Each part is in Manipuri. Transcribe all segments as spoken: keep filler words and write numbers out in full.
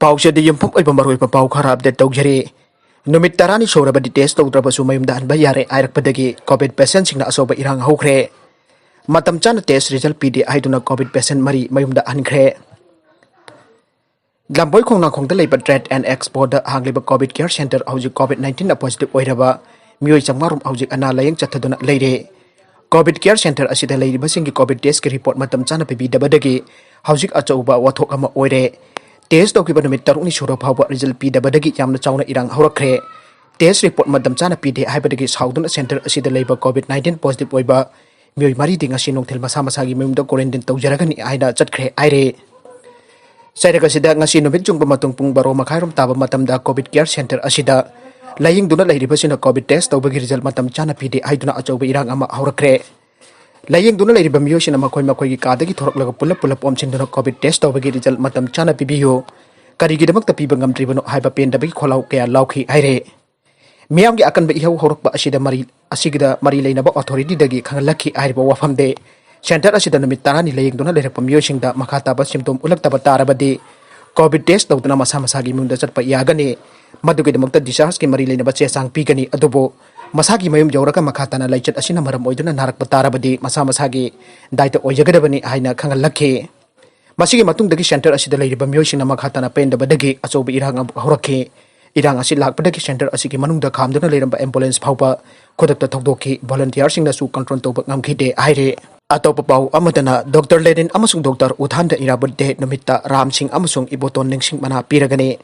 ꯄꯥꯎꯆꯦꯗ ꯌꯨꯝꯐꯝ ꯑꯣꯏꯕ ꯃꯔꯨꯑꯣꯏꯕ ꯄꯥꯎ ꯈꯔ ꯑꯞꯗꯦꯠ ꯇꯧꯖꯔꯤ꯫ ꯅꯨꯃꯤꯠ ꯇꯔꯥꯅꯤ ꯁꯨꯔꯕꯗꯤ ꯇꯦꯁ ꯇꯧꯗ꯭ꯔꯕꯁꯨ ꯃꯌꯨꯝꯗ ꯍꯟꯕ ꯌꯥꯔꯦ ꯍꯥꯏꯔꯛꯄꯗꯒꯤ ꯀꯣꯚꯤꯗ ꯄꯦꯁꯦꯟꯁꯤꯡꯅ ꯑꯆꯧꯕ ꯏꯔꯥꯡ ꯍꯧꯈ꯭ꯔꯦ꯫ ꯃꯇꯝ ꯆꯥꯅ ꯇꯦꯁ ꯔꯤꯖꯜ ꯄꯤꯗꯦ ꯍꯥꯏꯗꯨꯅ ꯀꯣꯚꯤꯗ ꯄꯦꯁꯦꯟ ꯃꯔꯤ ꯃꯌꯨꯝꯗ ꯍꯟꯈ꯭ꯔꯦ꯫ ꯂꯝꯕꯣꯏ ꯈꯣꯡꯅꯥꯡꯈꯣꯡꯗ ꯂꯩꯕ ꯇ꯭ꯔꯦꯗ ꯑꯦꯟ ꯑꯦꯛꯁꯄꯣꯗ ꯍꯥꯡꯂꯤꯕ ꯀꯣꯚꯤꯗ ꯀꯦꯌꯔ ꯁꯦꯟꯇꯔ ꯍꯧꯖꯤꯛ ꯀꯣꯚꯤꯗ ꯅꯥꯏꯟꯇꯤꯟꯅ ꯄꯣꯖꯤꯇꯤꯚ ꯑꯣꯏꯔꯕ ꯃꯤꯑꯣꯏ ꯆꯥꯝꯃꯉꯥ ꯔꯣꯝ ꯍꯧꯖꯤꯛ ꯑꯅꯥ ꯂꯥꯌꯦꯡ ꯆꯠꯊꯗꯨꯅ ꯂꯩꯔꯦ꯫ ꯀꯣꯚꯤꯗ ꯀꯦꯌꯔ ꯁꯦꯟꯇꯔ ꯑꯁꯤꯗ ꯂꯩꯔꯤꯕꯁꯤꯡꯒꯤ ꯀꯣꯚꯤꯗ ꯇꯦꯁꯀꯤ ꯔꯤꯄꯣꯔꯠ ꯃꯇꯝ ꯆꯥꯅ ꯄꯤꯕꯤꯗꯕꯗꯒꯤ ꯍꯧꯖꯤꯛ ꯑꯆꯧꯕ ꯋꯥꯊꯣꯛ ꯑꯃ ꯑꯣꯏꯔꯦ꯫ ꯇꯦꯁ ꯇꯧꯈꯤꯕ ꯅꯨꯃꯤꯠ ꯇꯔꯨꯛꯅꯤ ꯁꯨꯔ ꯐꯥꯎꯕ ꯔꯤꯖꯜ ꯄꯤꯗꯕꯗꯒꯤ ꯌꯥꯝꯅ ꯆꯥꯎꯅ ꯏꯔꯥꯡ ꯍꯧꯔꯛꯈ꯭ꯔꯦ꯫ ꯇꯦꯁ ꯔꯤꯄꯣꯔꯠ ꯃꯇꯝ ꯆꯥꯅ ꯄꯤꯗꯦ ꯍꯥꯏꯕꯗꯒꯤ ꯁꯥꯎꯗꯨꯅ ꯁꯦꯟꯇꯔ ꯑꯁꯤꯗ ꯂꯩꯕ ꯀꯣꯚꯤꯗ ꯅꯥꯏꯟꯇꯤꯟ ꯄꯣꯖꯤꯇꯤꯚ ꯑꯣꯏꯕ ꯃꯤꯑꯣꯏ ꯃꯔꯤꯗꯤ ꯉꯁꯤ ꯅꯨꯡꯊꯤꯜ ꯃꯁꯥ ꯃꯁꯥꯒꯤ ꯃꯌꯨꯝꯗ ꯀ꯭ꯋꯥꯔꯦꯟꯇꯤꯟ ꯇꯧꯖꯔꯒꯅꯤ ꯍꯥꯏꯅ ꯆꯠꯈ꯭ꯔꯦ ꯍꯥꯏꯔꯦ꯫ ꯆꯩꯔꯛ ꯑꯁꯤꯗ ꯉꯁꯤ ꯅꯨꯃꯤꯠ ꯌꯨꯡꯕ ꯃꯇꯨꯡ ꯄꯨꯡ ꯕꯥꯔꯣ ꯃꯈꯥꯏꯔꯣꯝ ꯇꯥꯕ ꯃꯇꯝꯗ ꯀꯣꯚꯤꯗ ꯀꯦꯌꯔ ꯁꯦꯟꯇꯔ ꯑꯁꯤꯗ ꯂꯥꯌꯦꯡꯗꯨꯅ ꯂꯩꯔꯤꯕꯁꯤꯡꯅ ꯀꯣꯚꯤꯗ ꯇꯦꯁ ꯇꯧꯕꯒꯤ ꯔꯤꯖꯜ ꯃꯇꯝ ꯆꯥꯅ ꯄꯤꯗꯦ ꯍꯥꯏꯗꯨꯅ ꯑꯆꯧꯕ ꯏꯔꯥꯡ ꯑꯃ ꯍꯧꯔꯛꯈ꯭ꯔꯦ꯫ ꯂꯥꯌꯦꯡꯗꯨꯅ ꯂꯩꯔꯤꯕ ꯃꯤꯑꯣꯏꯁꯤꯡꯅ ꯃꯈꯣꯏ ꯃꯈꯣꯏꯒꯤ ꯀꯥꯗꯒꯤ ꯊꯣꯔꯛꯂꯒ ꯄꯨꯂꯞ ꯄꯨꯂꯞ ꯑꯣꯝꯁꯤꯟꯗꯨꯅ ꯀꯣꯚꯤꯗ ꯇꯦꯁ ꯇꯧꯕꯒꯤ ꯔꯤꯖꯜ ꯃꯇꯝ ꯆꯥꯅ ꯄꯤꯕꯤꯌꯨ, ꯀꯔꯤꯒꯤꯗꯃꯛꯇ ꯄꯤꯕ ꯉꯝꯗ꯭ꯔꯤꯕꯅꯣ ꯍꯥꯏꯕ ꯄꯦꯟꯗꯕꯒꯤ ꯈꯣꯜꯂꯥꯎ ꯀꯌꯥ ꯂꯥꯎꯈꯤ ꯍꯥꯏꯔꯦ꯫ ꯃꯤꯌꯥꯝꯒꯤ ꯑꯀꯟꯕ ꯏꯍꯧ ꯍꯧꯔꯛꯄ ꯑꯁꯤꯗ ꯃꯔꯤ, ꯑꯁꯤꯒꯤꯗ ꯃꯔꯤ ꯂꯩꯅꯕ ꯑꯣꯊꯣꯔꯤꯇꯤꯗꯒꯤ ꯈꯪꯍꯜꯂꯛꯈꯤ ꯍꯥꯏꯔꯤꯕ ꯋꯥꯐꯝꯗꯤ, ꯁꯦꯟꯇꯔ ꯑꯁꯤꯗ ꯅꯨꯃꯤꯠ ꯇꯔꯥꯅꯤ ꯂꯥꯌꯦꯡꯗꯨꯅ ꯂꯩꯔꯛꯄ ꯃꯤꯑꯣꯏꯁꯤꯡꯗ ꯃꯈꯥ ꯇꯥꯕ ꯁꯤꯝꯇꯣꯝ ꯎꯠꯂꯛꯇꯕ ꯇꯥꯔꯕꯗꯤ ꯀꯣꯚꯤꯗ ꯇꯦꯁ ꯇꯧꯗꯨꯅ ꯃꯁꯥ ꯃꯁꯥꯒꯤ ꯃꯌꯨꯝꯗ ꯆꯠꯄ ꯌꯥꯒꯅꯤ꯫ ꯃꯗꯨꯒꯤꯗꯃꯛꯇ ꯗꯤꯁꯆꯥꯔꯖꯀꯤ ꯃꯔꯤ ꯂꯩꯅꯕ ꯆꯦ ꯆꯥꯡ ꯄꯤꯒꯅꯤ꯫ ꯑꯗꯨꯕꯨ ꯃꯁꯥꯒꯤ ꯃꯌꯨꯝ ꯌꯧꯔꯒ ꯃꯈꯥ ꯇꯥꯅ ꯂꯥꯏꯆꯠ ꯑꯁꯤꯅ ꯃꯔꯝ ꯑꯣꯏꯗꯨꯅ ꯅꯥꯔꯛꯄ ꯇꯥꯔꯕꯗꯤ ꯃꯁꯥ ꯃꯁꯥꯒꯤ ꯗꯥꯏꯇ ꯑꯣꯏꯖꯒꯗꯕꯅꯤ ꯍꯥꯏꯅ ꯈꯪꯍꯜꯂꯛꯈꯤ꯫ ꯃꯁꯤꯒꯤ ꯃꯇꯨꯡꯗꯒꯤ ꯁꯦꯟꯇꯔ ꯑꯁꯤꯗ ꯂꯩꯔꯤꯕ ꯃꯤꯑꯣꯏꯁꯤꯡꯅ ꯃꯈꯥ ꯇꯥꯅ ꯄꯦꯟꯗꯕꯗꯒꯤ ꯑꯆꯧꯕ ꯏꯔꯥꯡ ꯑꯃ ꯍꯧꯔꯛꯈꯤ꯫ ꯏꯔꯥꯡ ꯑꯁꯤ ꯂꯥꯛꯄꯗꯒꯤ ꯁꯦꯟꯇꯔ ꯑꯁꯤꯒꯤ ꯃꯅꯨꯡꯗ ꯈꯥꯝꯗꯨꯅ ꯂꯩꯔꯝꯕ ꯑꯦꯝꯕꯨꯂꯦꯟꯁ ꯐꯥꯎꯕ ꯈꯨꯗꯛꯇ ꯊꯧꯗꯣꯛꯈꯤ꯫ ꯚꯣꯂꯨꯟꯇꯤꯌꯥꯔꯁꯤꯡꯅꯁꯨ ꯀꯟꯇ꯭ꯔꯣꯜ ꯇꯧꯕ ꯉꯝꯈꯤꯗꯦ ꯍꯥꯏꯔꯦ꯫ ꯑꯇꯣꯞꯄ ꯄꯥꯎ ꯑꯃꯗꯅ ꯗꯣꯛꯇꯔ ꯂꯦꯅꯤꯟ ꯑꯃꯁꯨꯡ ꯗꯣꯛꯇꯔ ꯎꯊꯥꯟꯗ ꯏꯔꯥꯕꯣꯠ ꯗꯦ ꯅꯨꯃꯤꯠꯇ ꯔꯥꯝ ꯁꯤꯡ ꯑꯃꯁꯨꯡ ꯏꯕꯣꯇꯣꯟ ꯅꯤꯡꯁꯤꯡ ꯃꯅꯥ ꯄꯤꯔꯒꯅꯤ꯫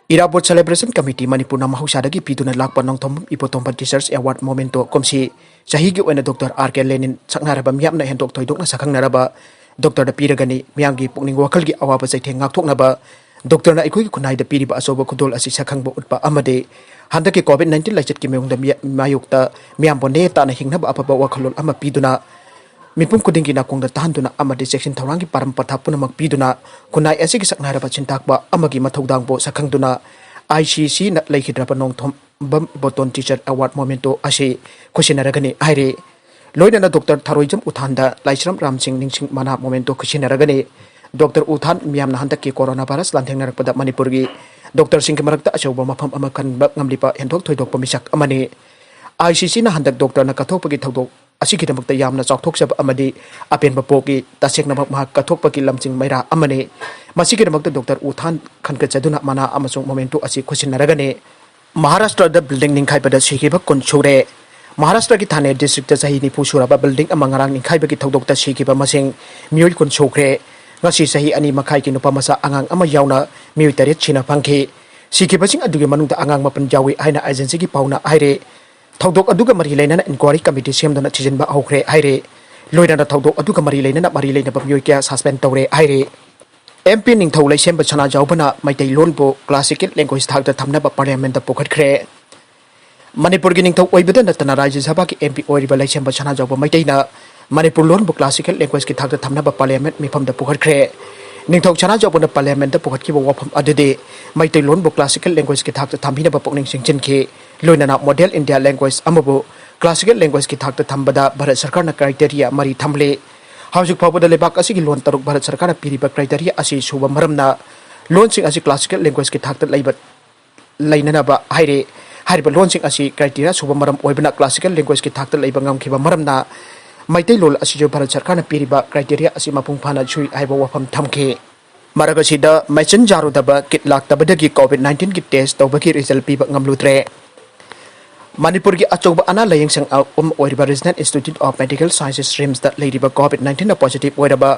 ꯏꯔꯥꯕꯣꯠ ꯁꯦꯂꯦꯕ꯭ꯔꯦꯁꯟ ꯀꯃꯤꯇꯤ ꯃꯅꯤꯄꯨꯔꯅ ꯃꯍꯧꯁꯥꯗꯒꯤ ꯄꯤꯗꯨꯅ ꯂꯥꯛꯄ ꯅꯣꯡꯊꯣꯝꯕꯝ ꯏꯕꯣꯇꯣꯝꯕ ꯇꯤꯆꯔꯁ ꯑꯦꯋꯥꯔꯗ ꯃꯣꯃꯦꯟꯇꯣ ꯀꯨꯝꯁꯤ ꯆꯍꯤꯒꯤ ꯑꯣꯏꯅ ꯗꯣꯛꯇꯔ ꯑꯥꯔ ꯀꯦ ꯂꯦꯅꯤꯟ ꯁꯛꯅꯥꯏꯔꯕ ꯃꯤꯌꯥꯝꯅ ꯍꯦꯟꯗꯣꯛ ꯊꯣꯏꯗꯣꯛꯅ ꯁꯛꯈꯪꯅꯔꯕ ꯗꯣꯛꯇꯔꯗ ꯄꯤꯔꯒꯅꯤ꯫ ꯃꯤꯌꯥꯝꯒꯤ ꯄꯨꯛꯅꯤꯡ ꯋꯥꯈꯜꯒꯤ ꯑꯋꯥꯕ ꯆꯩꯊꯦꯡ ꯉꯥꯛꯊꯣꯛꯅꯕ ꯗꯣꯛꯇꯔꯅ ꯑꯩꯈꯣꯏꯒꯤ ꯈꯨꯟꯅꯥꯏꯗ ꯄꯤꯔꯤꯕ ꯑꯆꯧꯕ ꯈꯨꯗꯣꯜ ꯑꯁꯤ ꯁꯛꯈꯪꯕ ꯎꯠꯄ ꯑꯃꯗꯤ ꯍꯟꯗꯛꯀꯤ ꯀꯣꯚꯤꯗ ꯅꯥꯏꯟꯇꯤꯟ ꯂꯥꯏꯆꯠꯀꯤ ꯃꯥꯌꯣꯛꯇ ꯃꯤꯌꯥ-, ꯃꯥꯌꯣꯛꯇ ꯃꯤꯌꯥꯝꯕꯨ ꯅꯦ ꯇꯥꯅ ꯍꯤꯡꯅꯕ ꯑꯐꯕ ꯋꯥꯈꯜꯂꯣꯟ ꯑꯃ ꯄꯤꯗꯨꯅ ꯃꯤꯄꯨꯝ ꯈꯨꯗꯤꯡꯒꯤ ꯅꯥꯀꯣꯡꯗ ꯇꯥꯍꯟꯗꯨꯅ ꯑꯃꯗꯤ ꯆꯦꯛꯁꯤꯟ ꯊꯧꯔꯥꯡꯒꯤ ꯄꯥꯔꯝ ꯄꯊꯥꯞ ꯄꯨꯝꯅꯃꯛ ꯄꯤꯗꯨꯅ ꯈꯨꯟꯅꯥꯏ ꯑꯁꯤꯒꯤ ꯁꯛꯅꯥꯏꯔꯕ ꯁꯤꯟꯇꯥꯛꯄ ꯑꯃꯒꯤ ꯃꯊꯧꯗꯥꯡꯕꯨ ꯁꯛꯈꯪꯗꯨꯅ ꯑꯥꯏ ꯁꯤ ꯁꯤꯅ ꯂꯩꯈꯤꯗ꯭ꯔꯕ ꯅꯣꯡꯊꯣꯝꯕꯝ ꯏꯕꯣꯇꯣꯟ ꯇꯤꯆꯔ ꯑꯦꯋꯥꯔꯗ ꯃꯣꯃꯦꯟꯇꯣ ꯑꯁꯤ ꯈꯨꯠꯁꯤꯟꯅꯔꯒꯅꯤ ꯍꯥꯏꯔꯤ꯫ ꯂꯣꯏꯅꯅ ꯗꯣꯛꯇꯔ ꯊꯔꯣꯏꯖꯝ ꯎꯊꯥꯟꯗ ꯂꯥꯏꯁ꯭ꯔꯝ ꯔꯥꯝ ꯁꯤꯡ ꯅꯤꯡꯁꯤꯡ ꯃꯅꯥ ꯃꯣꯃꯦꯟꯇꯣ ꯈꯨꯠꯁꯤꯟꯅꯔꯒꯅꯤ꯫ ꯗꯣꯛꯇꯔ ꯎ ꯊꯥꯟ ꯃꯤꯌꯥꯝꯅ ꯍꯟꯗꯛꯀꯤ ꯀꯣꯔꯣꯅꯥ ꯚꯥꯏꯔꯁ ꯂꯥꯟꯊꯦꯡꯅꯔꯛꯄꯗ ꯃꯅꯤꯄꯨꯔꯒꯤ ꯗꯣꯛꯇꯔꯁꯤꯡꯒꯤ ꯃꯔꯛꯇ ꯑꯆꯧꯕ ꯃꯐꯝ ꯑꯃ ꯀꯟꯕ ꯉꯝꯂꯤꯕ ꯍꯦꯟꯊꯣꯛ ꯊꯣꯏꯗꯣꯛꯄ ꯃꯤꯁꯛ ꯑꯃꯅꯤ꯫ ꯑꯥꯏ ꯁꯤ ꯁꯤꯅ ꯍꯟꯗꯛ ꯗꯣꯛꯇꯔꯅ ꯀꯠꯊꯣꯛꯄꯒꯤ ꯊꯧꯗꯣꯛ ꯑꯁꯤꯒꯤꯗꯃꯛꯇ ꯌꯥꯝꯅ ꯆꯥꯎꯊꯣꯛꯆꯕ ꯑꯃꯗꯤ ꯑꯄꯦꯟꯕ ꯄꯣꯛꯏ꯫ ꯇꯁꯦꯡꯅꯃꯛ ꯃꯍꯥꯛ ꯀꯠꯊꯣꯛꯄꯒꯤ ꯂꯝꯖꯤꯡ ꯃꯩꯔꯥ ꯑꯃꯅꯤ꯫ ꯃꯁꯤꯒꯤꯗꯃꯛꯇ ꯗꯣꯛꯇꯔ ꯎ ꯊꯥꯟ ꯈꯟꯒꯠꯆꯗꯨꯅ ꯃꯅꯥ ꯑꯃꯁꯨꯡ ꯃꯣꯃꯦꯟꯇꯣ ꯑꯁꯤ ꯈꯨꯠꯁꯤꯟꯅꯔꯒꯅꯤ꯫ ꯃꯍꯥꯔꯥꯁꯇ꯭ꯔꯗ ꯕꯤꯜꯗꯤꯡ ꯅꯤꯡꯈꯥꯏꯕꯗ ꯁꯤꯈꯤꯕ ꯀꯨꯟ ꯁꯨꯔꯦ꯫ ꯃꯍꯥꯔꯥꯁꯇ꯭ꯔꯒꯤ ꯊꯥꯅꯦ ꯗꯤꯁꯇ꯭ꯔꯤꯛꯇ ꯆꯍꯤ ꯅꯤꯐꯨ ꯁꯨꯔꯕ ꯕꯤꯜꯗꯤꯡ ꯑꯃ ꯉꯔꯥꯡ ꯅꯤꯡꯈꯥꯏꯕꯒꯤ ꯊꯧꯗꯣꯛꯇ ꯁꯤꯈꯤꯕ ꯃꯁꯤꯡ ꯃꯤꯑꯣꯏ ꯀꯨꯟ ꯁꯨꯈ꯭ꯔꯦ꯫ ꯉꯁꯤ ꯆꯍꯤ ꯑꯅꯤ ꯃꯈꯥꯏꯒꯤ ꯅꯨꯄꯥ ꯃꯆꯥ ꯑꯉꯥꯡ ꯑꯃ ꯌꯥꯎꯅ ꯃꯤꯑꯣꯏ ꯇꯔꯦꯠ ꯁꯤꯅ ꯐꯪꯈꯤ꯫ ꯁꯤꯈꯤꯕꯁꯤꯡ ꯑꯗꯨꯒꯤ ꯃꯅꯨꯡꯗ ꯑꯉꯥꯡ ꯃꯥꯄꯟ ꯌꯥꯎꯏ ꯍꯥꯏꯅ ꯑꯦꯖꯦꯟꯁꯤꯒꯤ ꯄꯥꯎꯅ ꯍꯥꯏꯔꯦ꯫ ꯊꯧꯗꯣꯛ ꯑꯗꯨꯒ ꯃꯔꯤ ꯂꯩꯅꯅ ꯏꯟꯀ꯭ꯋꯥꯔꯤ ꯀꯃꯤꯇꯤ ꯁꯦꯝꯗꯨꯅ ꯊꯤꯖꯤꯟꯕ ꯍꯧꯈ꯭ꯔꯦ ꯍꯥꯏꯔꯦ꯫ ꯂꯣꯏꯅꯅ ꯊꯧꯗꯣꯛ ꯑꯗꯨꯒ ꯃꯔꯤ ꯂꯩꯅꯅ ꯃꯔꯤ ꯂꯩꯅꯕ ꯃꯤꯑꯣꯏ ꯀꯌꯥ ꯁꯁꯄꯦꯟ ꯇꯧꯔꯦ ꯍꯥꯏꯔꯦ꯫ ꯑꯦꯝ ꯄꯤ ꯅꯤꯡꯊꯧ ꯂꯩꯁꯦꯝꯕ ꯁꯅꯥꯖꯥꯎꯕꯅ ꯃꯩꯇꯩꯂꯣꯟꯕꯨ ꯀ꯭ꯂꯥꯁꯤꯀꯦꯜ ꯂꯦꯡꯒ꯭ꯋꯦꯖ ꯊꯥꯛꯇ ꯊꯝꯅꯕ ꯄꯥꯔꯂꯤꯌꯥꯃꯦꯟꯗ ꯄꯨꯈꯠꯈ꯭ꯔꯦ꯫ ꯃꯅꯤꯄꯨꯔꯒꯤ ꯅꯤꯡꯊꯧ ꯑꯣꯏꯕꯗ ꯅꯠꯇꯅ ꯔꯥꯖ꯭ꯌ ꯁꯚꯥꯒꯤ ꯑꯦꯝ ꯄꯤ ꯑꯣꯏꯔꯤꯕ ꯂꯩꯁꯦꯝꯕ ꯁꯅꯥꯖꯥꯎꯕ ꯃꯩꯇꯩꯅ ꯃꯅꯤꯄꯨꯔ ꯂꯣꯟꯕꯨ ꯀ꯭ꯂꯥꯁꯤꯀꯦꯜ ꯂꯦꯡꯒ꯭ꯋꯦꯖꯀꯤ ꯊꯥꯛꯇ ꯊꯝꯅꯕ ꯄꯥꯔꯂꯤꯌꯥꯃꯦꯟꯠ ꯃꯤꯐꯝꯗ ꯄꯨꯈꯠꯈ꯭ꯔꯦ꯫ ꯅꯤꯡꯊꯧ ꯁꯅꯥꯖꯥꯎꯕꯅ ꯄꯥꯔꯂꯤꯌꯥꯃꯦꯟꯠꯇ ꯄꯨꯈꯠꯈꯤꯕ ꯋꯥꯐꯝ ꯑꯗꯨꯗꯤ ꯃꯩꯇꯩꯂꯣꯟꯕꯨ ꯀ꯭ꯂꯥꯁꯤꯀꯦꯜ ꯂꯦꯡꯒ꯭ꯋꯦꯖꯀꯤ ꯊꯥꯛꯇ ꯊꯝꯕꯤꯅꯕ ꯄꯨꯛꯅꯤꯡ ꯆꯤꯡꯁꯤꯟꯈꯤ꯫ ꯂꯣꯏꯅꯅ ꯃꯣꯗꯦꯜ ꯏꯟꯗꯤꯌꯥ ꯂꯦꯡꯒ꯭ꯋꯦꯖ ꯑꯃꯕꯨ ꯀ꯭ꯂꯥꯁꯤꯀꯦꯜ ꯂꯦꯡꯒ꯭ꯋꯦꯖꯀꯤ ꯊꯥꯛꯇ ꯊꯝꯕꯗ ꯚꯥꯔꯠ ꯁꯔꯀꯥꯔꯅ ꯀ꯭ꯔꯥꯏꯇꯦꯔꯤꯌꯥ ꯃꯔꯤ ꯊꯝꯂꯤ꯫ ꯍꯧꯖꯤꯛ ꯐꯥꯎꯕꯗ ꯂꯩꯕꯥꯛ ꯑꯁꯤꯒꯤ ꯂꯣꯟ ꯇꯔꯨꯛ ꯚꯥꯔꯠ ꯁꯔꯀꯥꯔꯅ ꯄꯤꯔꯤꯕ ꯀ꯭ꯔꯥꯏꯇꯦꯔꯤꯌꯥ ꯑꯁꯤ ꯁꯨꯕ ꯃꯔꯝꯅ ꯂꯣꯟꯁꯤꯡ ꯑꯁꯤ ꯀ꯭ꯂꯥꯁꯤꯀꯦꯜ ꯂꯦꯡꯒ꯭ꯋꯦꯖꯀꯤ ꯊꯥꯛꯇ ꯂꯩꯕ ꯂꯩꯅꯅꯕ ꯍꯥꯏꯔꯤ꯫ ꯍꯥꯏꯔꯤꯕ ꯂꯣꯟꯁꯤꯡ ꯑꯁꯤ ꯀ꯭ꯔꯥꯏꯇꯦꯔꯤꯌꯥ ꯁꯨꯕ ꯃꯔꯝ ꯑꯣꯏꯕꯅ ꯀ꯭ꯂꯥꯁꯤꯀꯦꯜ ꯂꯦꯡꯒ꯭ꯋꯦꯖꯀꯤ ꯊꯥꯛꯇ ꯂꯩꯕ ꯉꯝꯈꯤꯕ ꯃꯔꯝꯅ ꯃꯩꯇꯩꯂꯣꯟ ꯑꯁꯤꯁꯨ ꯚꯥꯔꯠ ꯁꯔꯀꯥꯔꯅ ꯄꯤꯔꯤꯕ ꯀ꯭ꯔꯥꯏꯇꯦꯔꯤꯌꯥ ꯑꯁꯤ ꯃꯄꯨꯡ ꯐꯥꯅ ꯁꯨꯏ ꯍꯥꯏꯕ ꯋꯥꯐꯝ ꯊꯝꯈꯤ꯫ ꯃꯔꯛ ꯑꯁꯤꯗ ꯃꯦꯆꯤꯟ ꯌꯥꯔꯨꯗꯕ ꯀꯤꯠ ꯂꯥꯛꯇꯕꯗꯒꯤ ꯀꯣꯚꯤꯗ ꯅꯥꯏꯟꯇꯤꯟꯒꯤ ꯇꯦꯁ ꯇꯧꯕꯒꯤ ꯔꯤꯖꯜ ꯄꯤꯕ ꯉꯝꯂꯨꯗ꯭ꯔꯦ꯫ ꯃꯅꯤꯄꯨꯔꯒꯤ ꯑꯆꯧꯕ ꯑꯅꯥ ꯂꯥꯌꯦꯡꯁꯪ ꯑꯍꯨꯝ ꯑꯣꯏꯔꯤꯕ Regional Institute of Medical Sciences, ꯔꯤꯝꯁꯇ ꯂꯩꯔꯤꯕ ꯀꯣꯚꯤꯗ ꯅꯥꯏꯟꯇꯤꯟꯅ ꯄꯣꯖꯤꯇꯤꯚ ꯑꯣꯏꯔꯕ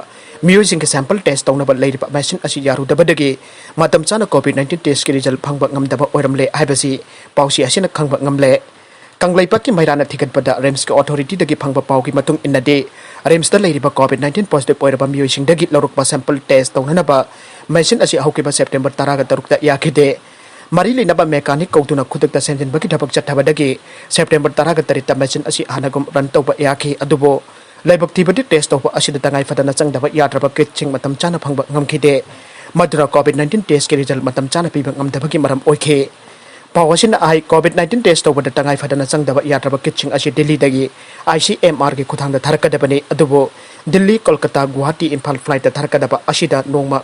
ꯃꯤꯑꯣꯏꯁꯤꯡꯒꯤ ꯁꯦꯝꯄꯜ ꯇꯦꯁ ꯇꯧꯅꯕ ꯂꯩꯔꯤꯕ ꯃꯦꯆꯤꯟ ꯑꯁꯤ ꯌꯥꯔꯨꯗꯕꯗꯒꯤ ꯃꯇꯝ ꯆꯥꯅ ꯀꯣꯚꯤꯗ ꯅꯥꯏꯟꯇꯤꯟ ꯇꯦꯁꯀꯤ ꯔꯤꯖꯜ ꯐꯪꯕ ꯉꯝꯗꯕ ꯑꯣꯏꯔꯝꯂꯦ ꯍꯥꯏꯕꯁꯤ ꯄꯥꯎꯆꯦ ꯑꯁꯤꯅ ꯈꯪꯕ ꯉꯝꯂꯦ꯫ ꯀꯪꯂꯩꯄꯥꯛꯀꯤ ꯃꯩꯔꯥꯅ ꯊꯤꯒꯠꯄꯗ ꯔꯤꯝꯁꯀꯤ ꯑꯣꯊꯣꯔꯤꯇꯤꯗꯒꯤ ꯐꯪꯕ ꯄꯥꯎꯒꯤ ꯃꯇꯨꯡ ꯏꯟꯅꯗꯤ, ꯔꯤꯝꯁꯇ ꯂꯩꯔꯤꯕ ꯀꯣꯚꯤꯗ ꯅꯥꯏꯟꯇꯤꯟ ꯄꯣꯖꯤꯇꯤꯚ ꯑꯣꯏꯔꯕ ꯃꯤꯑꯣꯏꯁꯤꯡꯗꯒꯤ ꯂꯧꯔꯛꯄ ꯁꯦꯝꯄꯜ ꯇꯦꯁ ꯇꯧꯅꯅꯕ ꯃꯦꯆꯤꯟ ꯑꯁꯤ ꯍꯧꯈꯤꯕ ꯁꯦꯞꯇꯦꯝꯕꯔ ꯇꯔꯥꯒ ꯇꯔꯨꯛꯇ ꯌꯥꯈꯤꯗꯦ꯫ ꯃꯔꯤ ꯂꯩꯅꯕ ꯃꯦꯀꯥꯅꯤꯛ ꯀꯧꯗꯨꯅ ꯈꯨꯗꯛꯇ ꯁꯦꯝꯖꯤꯟꯕꯒꯤ ꯊꯕꯛ ꯆꯠꯊꯕꯗꯒꯤ ꯁꯦꯞꯇꯦꯝꯕꯔ ꯇꯔꯥꯒ ꯇꯔꯦꯠꯇ ꯃꯦꯆꯤꯟ ꯑꯁꯤ ꯍꯥꯟꯅꯒꯨꯝ ꯔꯟ ꯇꯧꯕ ꯌꯥꯈꯤ꯫ ꯑꯗꯨꯕꯨ ꯂꯥꯏꯕꯛ ꯊꯤꯕꯗꯤ, ꯇꯦꯁ ꯇꯧꯕ ꯑꯁꯤꯗ ꯇꯉꯥꯏ ꯐꯗꯅ ꯆꯪꯗꯕ ꯌꯥꯗ꯭ꯔꯕ ꯀꯤꯠꯁꯤꯡ ꯃꯇꯝ ꯆꯥꯅ ꯐꯪꯕ ꯉꯝꯈꯤꯗꯦ꯫ ꯃꯗꯨꯅ ꯀꯣꯚꯤꯗ ꯅꯥꯏꯟꯇꯤꯟ ꯇꯦꯁꯀꯤ ꯔꯤꯖꯜ ꯃꯇꯝ ꯆꯥꯅ ꯄꯤꯕ ꯉꯝꯗꯕꯒꯤ ꯃꯔꯝ ꯑꯣꯏꯈꯤ꯫ ꯄꯥꯎ ꯑꯁꯤꯅ ꯍꯥꯏ, COVID nineteen test ꯇꯧꯕꯗ ꯇꯉꯥꯏ ꯐꯗꯅ ꯆꯪꯗꯕ ꯌꯥꯗ꯭ꯔꯕ kitꯁꯤꯡ ꯑꯁꯤ ꯗꯤꯜꯂꯤꯗꯒꯤ ICMRꯒꯤ ꯈꯨꯠꯊꯥꯡꯗ ꯊꯥꯔꯛꯀꯗꯕꯅꯤ꯫ ꯑꯗꯨꯕꯨ ꯗꯤꯜꯂꯤ, ꯀꯣꯜꯀꯇꯥ, ꯒꯨꯋꯥꯍꯥꯇꯤ, ꯏꯝꯐꯥꯜ flightꯇ ꯊꯥꯔꯛꯀꯗꯕ ꯑꯁꯤꯗ ꯅꯣꯡꯃ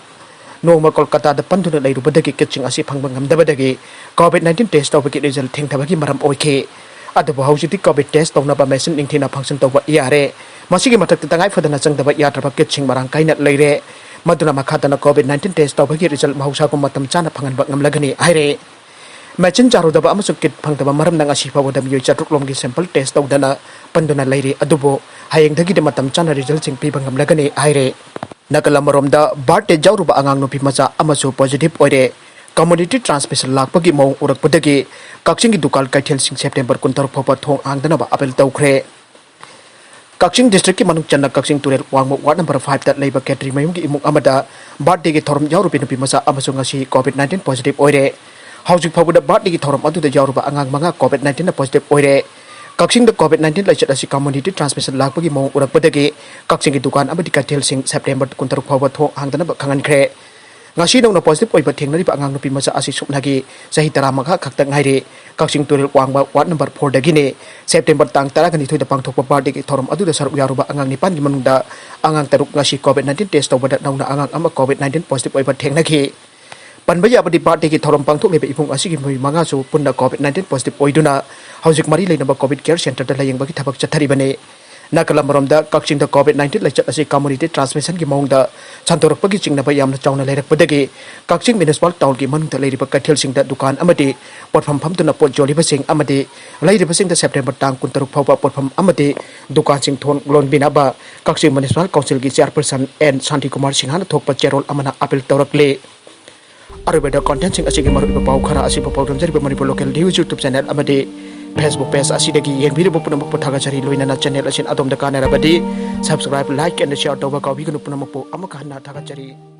ꯅꯣꯡꯃ ꯀꯣꯜꯀꯇꯥꯗ ꯄꯟꯗꯨꯅ ꯂꯩꯔꯨꯕꯗꯒꯤ kitꯁꯤꯡ ꯑꯁꯤ ꯐꯪꯕ ꯉꯝꯗꯕꯗꯒꯤ COVID nineteen test ꯇꯧꯕꯒꯤ result ꯊꯦꯡꯊꯕꯒꯤ ꯃꯔꯝ ꯑꯣꯏꯈꯤ꯫ ꯑꯗꯨꯕꯨ ꯍꯧꯖꯤꯛꯇꯤ COVID test ꯇꯧꯅꯕ machine ꯅꯤꯡꯊꯤꯅ function ꯇꯧꯕ ꯌꯥꯔꯦ꯫ ꯃꯁꯤꯒꯤ ꯃꯊꯛꯇ ꯇꯉꯥꯏ ꯐꯗꯅ ꯆꯪꯗꯕ ꯌꯥꯗ꯭ꯔꯕ kitꯁꯤꯡ ꯃꯔꯥꯡ ꯀꯥꯏꯅ ꯂꯩꯔꯦ꯫ ꯃꯗꯨꯅ ꯃꯈꯥ ꯇꯥꯅ COVID nineteen test ꯇꯧꯕꯒꯤ result ꯃꯍꯧꯁꯥꯒꯨꯝ ꯃꯇꯝ ꯆꯥꯅ ꯐꯪꯍꯟꯕ ꯉꯝꯂꯒꯅꯤ ꯍꯥꯏꯔꯦ꯫ Machine ꯆꯥꯔꯨꯗꯕ ꯑꯃꯁꯨꯡ kit ꯐꯪꯗꯕ ꯃꯔꯝꯅ ꯉꯁꯤ ꯐꯥꯎꯕꯗ ꯃꯤꯑꯣꯏ ꯆꯥꯇ꯭ꯔꯨꯛ ꯂꯣꯝꯒꯤ sample test ꯇꯧꯗꯅ ꯄꯟꯗꯨꯅ ꯂꯩꯔꯤ꯫ ꯑꯗꯨꯕꯨ ꯍꯌꯦꯡꯗꯒꯤꯗꯤ ꯃꯇꯝ ꯆꯥꯅ resultꯁꯤꯡ ꯄꯤꯕ ꯉꯝꯂꯒꯅꯤ ꯍꯥꯏꯔꯦ꯫ ꯅꯥꯀꯜ ꯑꯃꯔꯣꯝꯗ, birthday ꯌꯥꯎꯔꯨꯕ ꯑꯉꯥꯡ ꯅꯨꯄꯤ ꯃꯆꯥ ꯑꯃꯁꯨ positive ꯑꯣꯏꯔꯦ꯫ Community transmission ꯂꯥꯛꯄꯒꯤ ꯃꯑꯣꯡ ꯎꯔꯛꯄꯗꯒꯤ ꯀꯛꯆꯤꯡꯒꯤ ꯗꯨꯀꯥꯟ ꯀꯩꯊꯦꯜꯁꯤꯡ September ꯀꯨꯟꯇꯔꯨꯛ ꯐꯥꯎꯕ ꯊꯣꯡ ꯍꯥꯡꯗꯅꯕ appeal ꯇꯧꯈ꯭ꯔꯦ꯫ ꯀꯛꯆꯤꯡ districtꯀꯤ ꯃꯅꯨꯡ ꯆꯟꯅ ꯀꯛꯆꯤꯡ ꯇꯨꯔꯦꯜ ꯋꯥꯡꯃ ward number fiveꯇ ꯂꯩꯕ ꯈꯦꯇ꯭ꯔꯤꯃꯌꯨꯝꯒꯤ ꯏꯃꯨꯡ ꯑꯃꯗ birthdayꯒꯤ ꯊꯧꯔꯝ ꯌꯥꯎꯔꯨꯕꯤ ꯅꯨꯄꯤ ꯃꯆꯥ ꯑꯃꯁꯨ ꯉꯁꯤ COVID nineteen positive ꯑꯣꯏꯔꯦ꯫ ꯍꯧꯖꯤꯛ ꯐꯥꯎꯕꯗ birthdayꯒꯤ ꯊꯧꯔꯝ ꯑꯗꯨꯗ ꯌꯥꯎꯔꯨꯕ ꯑꯉꯥꯡ ꯃꯉꯥ COVID nineteenꯅ positive ꯑꯣꯏꯔꯦ꯫ ꯀꯛꯆꯤꯡꯗ COVID nineteen ꯂꯩꯆꯠ ꯑꯁꯤ community transmission ꯂꯥꯛꯄꯒꯤ ꯃꯑꯣꯡ ꯎꯔꯛꯄꯗꯒꯤ ꯀꯛꯆꯤꯡꯒꯤ ꯗꯨꯀꯥꯟ ꯑꯃꯗꯤ ꯀꯩꯊꯦꯜꯁꯤꯡ September ꯀꯨꯟꯇꯔꯨꯛ ꯐꯥꯎꯕ ꯊꯣꯡ ꯍꯥꯡꯗꯅꯕ ꯈꯪꯍꯟꯈ꯭ꯔꯦ꯫ ꯉꯁꯤ ꯅꯧꯅ positive ꯑꯣꯏꯕ ꯊꯦꯡꯅꯔꯤꯕ ꯑꯉꯥꯡ ꯅꯨꯄꯤ ꯃꯆꯥ ꯑꯁꯤ ꯁꯨꯞꯅꯒꯤ ꯆꯍꯤ ꯇꯔꯥꯃꯉꯥ ꯈꯛꯇ ꯉꯥꯏꯔꯤ꯫ ꯀꯛꯆꯤꯡ ꯇꯨꯔꯦꯜ ꯋꯥꯡꯃ ward number fourꯗꯒꯤꯅꯤ꯫ September ꯇꯥꯡ ꯇꯔꯥꯅꯤꯊꯣꯏꯗ ꯄꯥꯡꯊꯣꯛꯄ birthdayꯒꯤ ꯊꯧꯔꯝ ꯑꯗꯨꯗ ꯁꯔꯨꯛ ꯌꯥꯔꯨꯕ ꯑꯉꯥꯡ ꯅꯤꯄꯥꯟꯒꯤ ꯃꯅꯨꯡꯗ ꯑꯉꯥꯡ ꯇꯔꯨꯛ ꯉꯁꯤ COVID nineteen test ꯇꯧꯕꯗ ꯅꯧꯅ ꯑꯉꯥꯡ ꯑꯃ COVID nineteen positive ꯑꯣꯏꯕ ꯊꯦꯡꯅꯈꯤ꯫ ꯄꯟꯕ ꯌꯥꯕꯗꯤ, birthdayꯒꯤ ꯊꯧꯔꯝ ꯄꯥꯡꯊꯣꯛꯂꯤꯕ ꯏꯃꯨꯡ ꯑꯁꯤꯒꯤ ꯃꯤꯑꯣꯏ ꯃꯉꯥꯁꯨ ꯄꯨꯟꯅ COVID nineteen positive ꯑꯣꯏꯗꯨꯅ ꯍꯧꯖꯤꯛ ꯃꯔꯤ ꯂꯩꯅꯕ COVID care centreꯗ ꯂꯥꯌꯦꯡꯕꯒꯤ ꯊꯕꯛ ꯆꯠꯊꯔꯤꯕꯅꯤ꯫ ꯅꯥꯀꯜ ꯑꯃꯔꯣꯝꯗ, ꯀꯛꯆꯤꯡꯗ COVID nineteen ꯂꯩꯆꯠ ꯑꯁꯤ community transmissionꯒꯤ ꯃꯑꯣꯡꯗ ꯁꯟꯗꯣꯔꯛꯄꯒꯤ ꯆꯤꯡꯅꯕ ꯌꯥꯝꯅ ꯆꯥꯎꯅ ꯂꯩꯔꯛꯄꯗꯒꯤ ꯀꯛꯆꯤꯡ municipal townꯒꯤ ꯃꯅꯨꯡꯗ ꯂꯩꯔꯤꯕ ꯀꯩꯊꯦꯜꯁꯤꯡꯗ ꯗꯨꯀꯥꯟ ꯑꯃꯗꯤ ꯄꯣꯠꯐꯝ ꯐꯝꯗꯨꯅ ꯄꯣꯠ ꯌꯣꯜꯂꯤꯕꯁꯤꯡ ꯑꯃꯗꯤ ꯂꯩꯔꯤꯕꯁꯤꯡꯗ September ꯇꯥꯡ ꯀꯨꯟꯇꯔꯨꯛ ꯐꯥꯎꯕ ꯄꯣꯠꯐꯝ ꯑꯃꯗꯤ ꯗꯨꯀꯥꯟꯁꯤꯡ ꯊꯣꯡ ꯂꯣꯟꯕꯤꯅꯕ ꯀꯛꯆꯤꯡ municipal councilꯒꯤ chairperson ꯑꯦꯟ ꯁꯥꯟꯇꯤꯀꯨꯃꯥꯔ ꯁꯤꯡꯍꯅ ꯊꯣꯛꯄ ꯆꯦꯔꯣꯜ ꯑꯃꯅ appeal ꯇꯧꯔꯛꯂꯤ꯫ ꯑꯔꯣꯏꯕꯗ, contentꯁꯤꯡ ꯑꯁꯤꯒꯤ ꯃꯔꯨꯑꯣꯏꯕ ꯄꯥꯎ ꯈꯔ ꯑꯁꯤꯕꯨ ꯄꯥꯎꯗꯝꯖꯔꯤꯕ Manipur local news YouTube channel ꯑꯃꯗꯤ Facebook page ꯑꯁꯤꯗꯒꯤ ꯌꯦꯡꯕꯤꯔꯤꯕ ꯄꯨꯝꯅꯃꯛꯄꯨ ꯊꯥꯒꯠꯆꯔꯤ꯫ ꯂꯣꯏꯅꯅ channel ꯑꯁꯤ ꯑꯗꯣꯝꯗ ꯀꯥꯟꯅꯔꯕꯗꯤ subscribe, like and share ꯇꯧꯕ ꯀꯥꯎꯕꯤꯒꯅꯨ꯫ ꯄꯨꯝꯅꯃꯛꯄꯨ ꯑꯃꯨꯛꯀ ꯍꯟꯅ ꯊꯥꯒꯠꯆꯔꯤ꯫